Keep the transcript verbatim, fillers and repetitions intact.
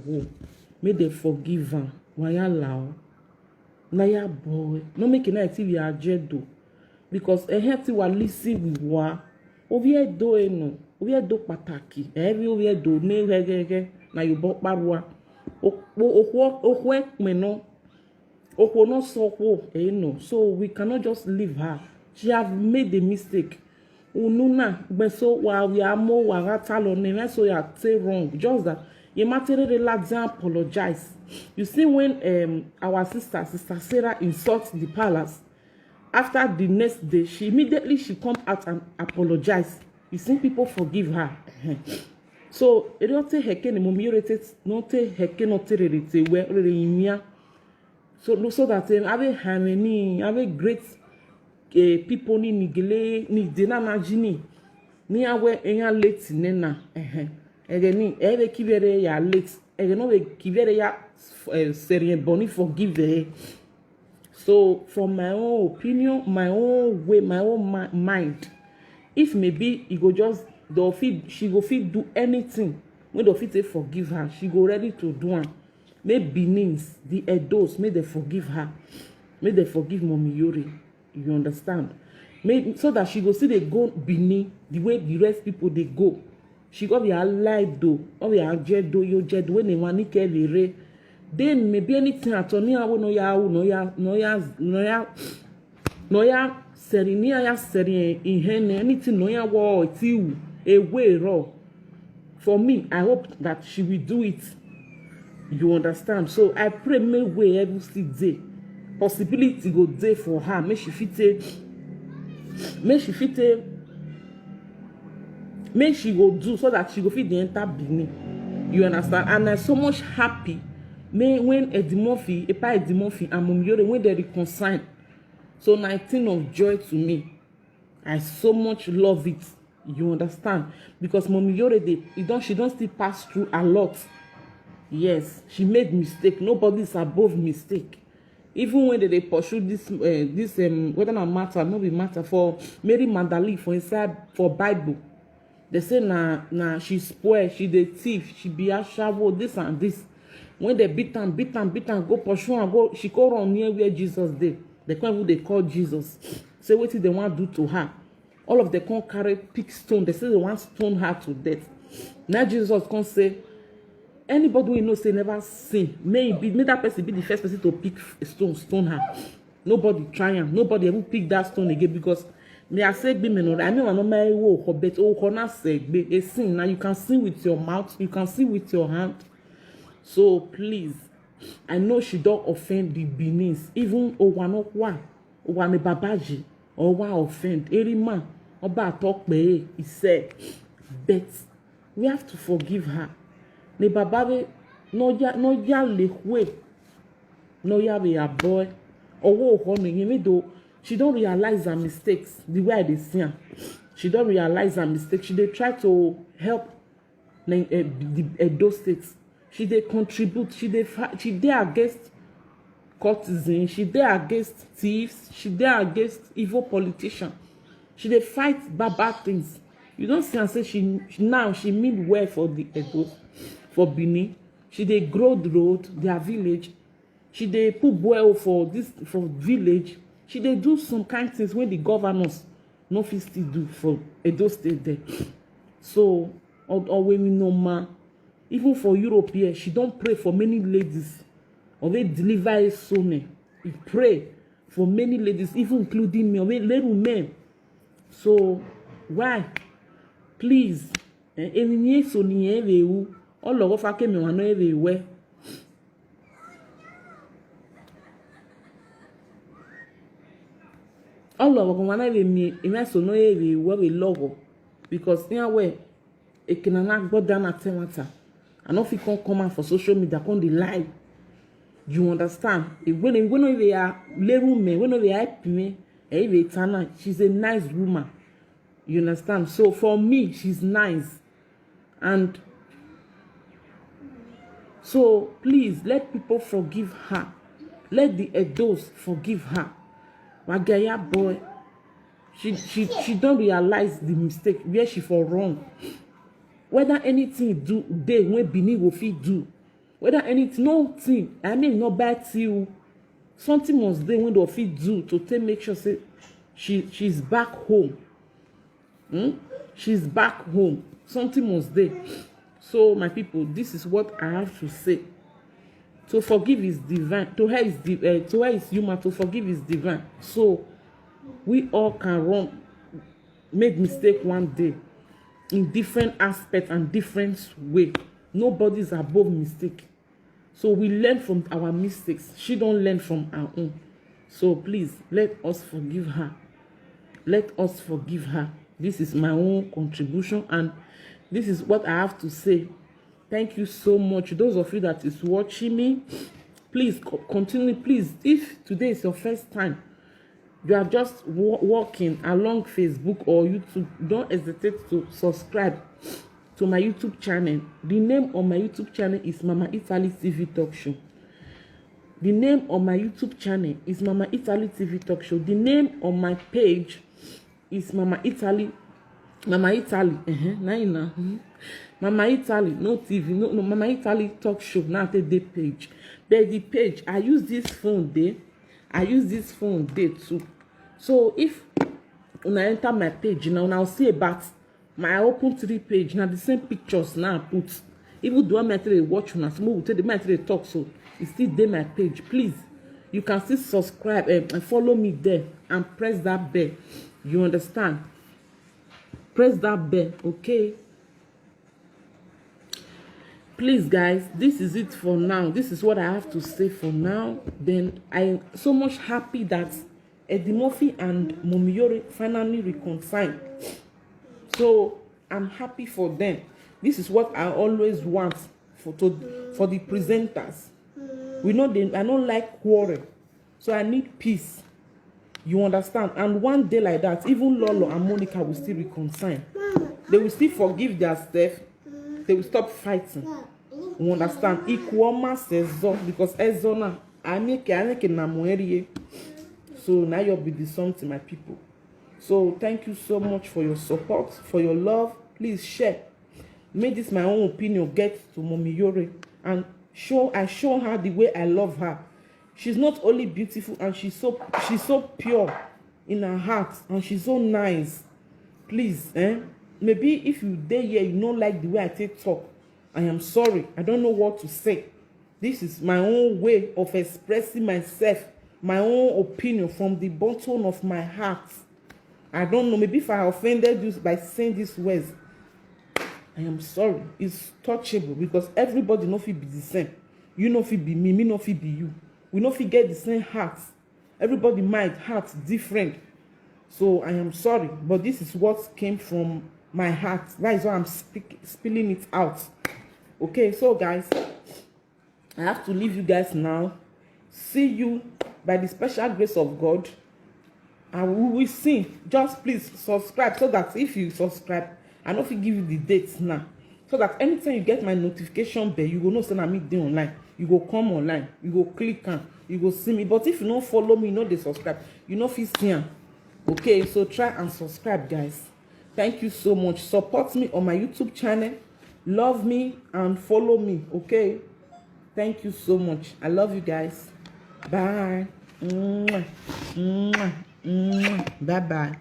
wo, make dem forgive am. Wayala o. Na ya boy. No make e na ti we are jedo. Because eh ti wa listen we wa. Ovi edo eno. Ovi edo pataki. Eh, vi ovi edo ne gẹgẹgẹ. Na yo bo parua. Okwo okwo ekpe no. Okwo no so kwo, eh, no. So we cannot just leave her. She have made a mistake. Ununa, gbeso wa we are more wa gata lo ne so ya say wrong. Just that ye matere la apologize. You see when um our sister, sister Sarah insults the palace, after the next day, she immediately she come out and apologize. You see people forgive her. So, e don take heke ni mo mi rete, no take heke no tererete we rere imia. So, no, so that um, ave harmony, ave great uh, people ni nigele ni dena na jini ni awe enya late nena. Ege ni eve kivere ya late. Ege no ve kivere ya uh, serien boni forgive. So, for my own opinion, my own way, my own mind, if maybe e go just, she go fit do anything wey dem fit take forgive her, she go ready to do am. Make Benins, the Edos, make dem forgive her, make dem forgive Mommy Yore. You understand? Make so that she go still dey go Benin the way the rest people dey go. She go be alive though, no be ajedo yo jedo wey ne wan nike lere. Then maybe anything at all, ni awo no ya awo no ya no ya no ya no ya seri ni ya seri in hene anything no ya wo ti u ewe ro. For me, I hope that she will do it. You understand? So I pray make way every still day. Possibility go day for her. Make she fit take, make she fit take, make she go do so that she go fit dey enter Benin. You understand? And I'm so much happy. Me when Eddie Murphy, Epa Eddie Murphy and Mommy Yore when they reconcile. So na a thing of joy to me. I so much love it. You understand? Because Mommy Yore, they, e don, she don still pass through a lot. Yes, she made mistake. Nobody is above mistake. Even when they, they pursue this, uh, this um, whether na matter, no be matter for Mary Magdalene for inside for Bible. They say na na she spoil, she dey thief, she be ashawo, this and this. When they beat am, beat am, beat am, go pursue am, go, she go run near where Jesus dey. They come even dey call Jesus. Say wetin they wan do to her. All of them come carry pick stone. They say they wan stone her to death. Now Jesus come say, anybody wey know say never sin, may e be, may that person be the first person to pick stone, stone her. Nobody try am. Nobody even pick that stone again because me I say be me no. I mean, I know my wo ko bet o ko na say be a sin. Now you can sin with your mouth, you can sin with your hand. So please, I know she don offend the Benin. Even Owanokwa, Owane Babaji, Owa offend. Erima, Oba talk be he said, but we have to forgive her. Ne baba we no ya no ya le hwe. No ya be a boy. Owo ho no yimi do. She don realize her mistakes. The way I dey see am, she don realize her mistakes. She dey try to help na eh, the Edo State. She dey contribute. She dey fa- she dey against courtesan. She dey against thieves. She dey against evil politician. She dey fight bad bad things. You don see am say she she- now she mean well for the Edo, for Benin. She dey grow the road, their village. She dey put borehole for this for village. She dey do some kind things wey the governors no fit still do for Edo State there. So, Odoweminoma, even for Europe here, she don pray for many ladies. Ove deliver Esone. He pray for many ladies, even including me. Ove leru men. So, why? Please, eh, emi ni eso ni eve u. Ologo fa kemi wa no eve we. Ologo ko wa na eve mi, emi eso no eve we we logo. Because here we, e kina na gboda na temata. I no fit come come out for social media, come dey lie. You understand? E when e when no eve ya leru me, when no eve ya help me, e eve tana. She's a nice woman. You understand? So for me, she's nice. And so please let people forgive her. Let the Edos forgive her. Magaya boy, she she she don realize the mistake where she for wrong. Whether anything do dey wey Benin go fit do, Whether anything, nothing, I mean, no buy till something must dey wey dem fit do to take make sure say she she's back home. Hmm? She's back home. Something must dey. So my people, this is what I have to say. To forgive is divine. To her is di uh, to her is human. To forgive is divine. So we all can run make mistake one day in different aspects and different way. Nobody is above mistake. So we learn from our mistakes. She don't learn from her own. So please let us forgive her. Let us forgive her. This is my own contribution, and this is what I have to say. Thank you so much. Those of you that is watching me, please continue. Please, if today is your first time, you are just walking along Facebook or YouTube, don't hesitate to subscribe to my YouTube channel. The name of my YouTube channel is Mama Italy T V Talk Show. The name of my YouTube channel is Mama Italy T V Talk Show. The name of my page is Mama Italy. Mama Italy. Uh-huh. Now you know. Mama Italy, no T V, no, no Mama Italy Talk Show. Now take the page. But the page, I use this phone there. I use this phone there too. So if when I enter my page now, now see about my open three page. Now the same pictures now I put. Even though I might dey watch una, some people take the might dey talk, so e still dey my page. Please, you can still subscribe and follow me there and press that bell. You understand? Press that bell, okay? Please, guys, this is it for now. This is what I have to say for now. Then I so much happy that Eddie Murphy and Mommy Yore finally reconcile. So I'm happy for them. This is what I always want for to for the presenters. We know they I don't like quarrel. So I need peace. You understand? And one day like that, even Lolo and Monica will still reconcile. They will still forgive their stuff. They will stop fighting. You understand? Ikuoma says so because Ezona, I make I make a namuerie. So now you'll be the something, my people. So thank you so much for your support, for your love. Please share. Make this my own opinion get to Mommy Yore and show I show her the way I love her. She's not only beautiful and she's so she's so pure in her heart and she's so nice. Please, eh? Maybe if you dey here, you no like the way I take talk. I am sorry. I don't know what to say. This is my own way of expressing myself, my own opinion from the bottom of my heart. I don't know. Maybe if I offended you by saying these words, I am sorry. It's touchable because everybody no fit be the same. You no fit be me, me no fit be you. We no fit get the same heart. Everybody mind, heart different. So I am sorry, but this is what came from my heart. That is why I'm speak, spilling it out. Okay, so guys, I have to leave you guys now. See you by the special grace of God. And we will see. Just please subscribe so that if you subscribe, I no fit give you the dates now. So that anytime you get my notification bell, you go know say na me dey online. You go come online, you go click am, you go see me. But if you no follow me, you no dey subscribe, you no fit see am. Okay, so try and subscribe, guys. Thank you so much. Support me on my YouTube channel. Love me and follow me, okay? Thank you so much. I love you guys. Bye. Mwah. Mwah. Mwah. Bye bye.